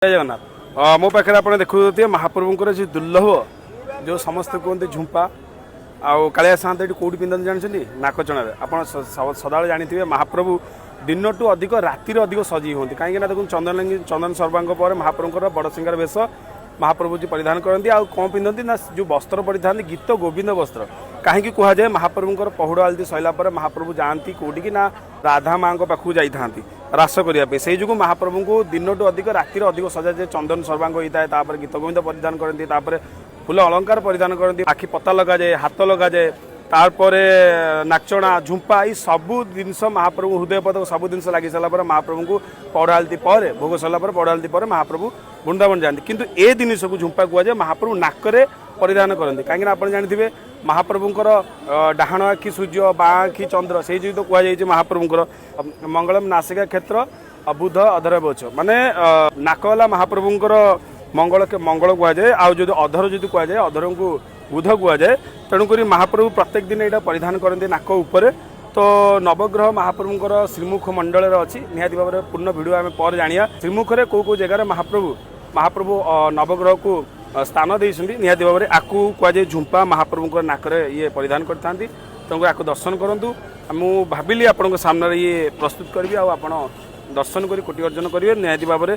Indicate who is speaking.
Speaker 1: ଜୟ ଜଗନ୍ନାଥ। ମୋ ପାଖରେ ଆପଣ ଦେଖୁଥିବେ ମହାପ୍ରଭୁଙ୍କର ଯେଉଁ ଦୁର୍ଲଭ, ଯେଉଁ ସମସ୍ତେ କୁହନ୍ତି ଝୁମ୍ପା। ଆଉ କାଳିଆ ସାଆନ୍ତ ଏଠି କେଉଁଠି ପିନ୍ଧନ୍ତି ଜାଣିଛନ୍ତି? ନାକଚଣାରେ। ଆପଣ ସଦାବେଳେ ଜାଣିଥିବେ, ମହାପ୍ରଭୁ ଦିନଠୁ ଅଧିକ ରାତିରେ ଅଧିକ ସଜେଇ ହୁଅନ୍ତି। କାହିଁକି ନା ଦେଖନ୍ତୁ, ଚନ୍ଦନ ଚନ୍ଦନ ସର୍ବାଙ୍ଗ ପରେ ମହାପ୍ରଭୁଙ୍କର ବଡ଼ ସିଙ୍ଗାର ବେଶ ମହାପ୍ରଭୁ ଯିଏ ପରିଧାନ କରନ୍ତି। ଆଉ କ'ଣ ପିନ୍ଧନ୍ତି ନା ଯେଉଁ ବସ୍ତ୍ର ପରିଧାନ, ଗୀତ ଗୋବିନ୍ଦ ବସ୍ତ୍ର। କାହିଁକି କୁହାଯାଏ, ମହାପ୍ରଭୁଙ୍କର ପହୁଡ଼ ଆଳତି ସରିଲା ପରେ ମହାପ୍ରଭୁ ଯାଆନ୍ତି କେଉଁଠିକି ନା ରାଧା ମାଙ୍କ ପାଖକୁ ଯାଇଥାନ୍ତି ରାସ କରିବା ପାଇଁ। ସେଇ ଯୋଗୁଁ ମହାପ୍ରଭୁଙ୍କୁ ଦିନଠୁ ଅଧିକ ରାତିରେ ଅଧିକ ସଜାଯାଏ। ଚନ୍ଦନ ସର୍ବାଙ୍ଗ ହୋଇଥାଏ, ତାପରେ ଗୀତ ଗୋବିନ୍ଦ ପରିଧାନ କରନ୍ତି, ତାପରେ ଫୁଲ ଅଳଙ୍କାର ପରିଧାନ କରନ୍ତି, ଆଖି ପତା ଲଗାଯାଏ, ହାତ ଲଗାଯାଏ, ତାପରେ ନାକଚଣା, ଝୁମ୍ପା, ଏଇ ସବୁ ଜିନିଷ ମହାପ୍ରଭୁ ହୃଦୟ ପଦକ ସବୁ ଜିନିଷ ଲାଗି ସାରିଲା ପରେ, ମହାପ୍ରଭୁଙ୍କୁ ପୌଢ଼ ଆଳତି ପରେ, ଭୋଗ ସରିଲା ପରେ, ପୌଢ଼ ଆଳତି ପରେ ମହାପ୍ରଭୁ ବୃନ୍ଦାବନ ଯାଆନ୍ତି। କିନ୍ତୁ ଏ ଜିନିଷକୁ ଝୁମ୍ପା କୁହାଯାଏ, ମହାପ୍ରଭୁ ନାକରେ ପରିଧାନ କରନ୍ତି। କାହିଁକିନା ଆପଣ ଜାଣିଥିବେ, ମହାପ୍ରଭୁଙ୍କର ଡାହାଣ ଆଖି ସୂର୍ଯ୍ୟ, ବାଁ ଆଖି ଚନ୍ଦ୍ର। ସେଇ ଯୋଗୁଁ ତ କୁହାଯାଇଛି ମହାପ୍ରଭୁଙ୍କର ମଙ୍ଗଳମ ନାସିକା କ୍ଷେତ୍ର ବୁଧ ଅଧର ବୋଛ। ମାନେ ନାକ ହେଲା ମହାପ୍ରଭୁଙ୍କର ମଙ୍ଗଳ, ମଙ୍ଗଳ କୁହାଯାଏ। ଆଉ ଯଦି ଅଧର ଯଦି କୁହାଯାଏ, ଅଧରଙ୍କୁ ବୁଧ କୁହାଯାଏ। ତେଣୁକରି ମହାପ୍ରଭୁ ପ୍ରତ୍ୟେକ ଦିନ ଏଇଟା ପରିଧାନ କରନ୍ତି ନାକ ଉପରେ। ତ ନବଗ୍ରହ ମହାପ୍ରଭୁଙ୍କର ଶ୍ରୀମୁଖ ମଣ୍ଡଳରେ ଅଛି। ନିହାତି ଭାବରେ ପୂର୍ଣ୍ଣ ଭିଡ଼ିଓ ଆମେ ପରେ ଜାଣିବା, ଶ୍ରୀମୁଖରେ କେଉଁ କେଉଁ ଜାଗାରେ ମହାପ୍ରଭୁ ନବଗ୍ରହକୁ ସ୍ଥାନ ଦେଇଛନ୍ତି। ନିହାତି ଭାବରେ ଆକୁ କୁହାଯାଏ ଝୁମ୍ପା। ମହାପ୍ରଭୁଙ୍କ ନାକରେ ଇଏ ପରିଧାନ କରିଥାନ୍ତି। ତେଣୁକରି ଆକୁ ଦର୍ଶନ କରନ୍ତୁ। ମୁଁ ଭାବିଲି ଆପଣଙ୍କ ସାମ୍ନାରେ ଇଏ ପ୍ରସ୍ତୁତ କରିବି ଆଉ ଆପଣ ଦର୍ଶନ କରି କୋଟି ଅର୍ଜନ କରିବେ ନିହାତି ଭାବରେ।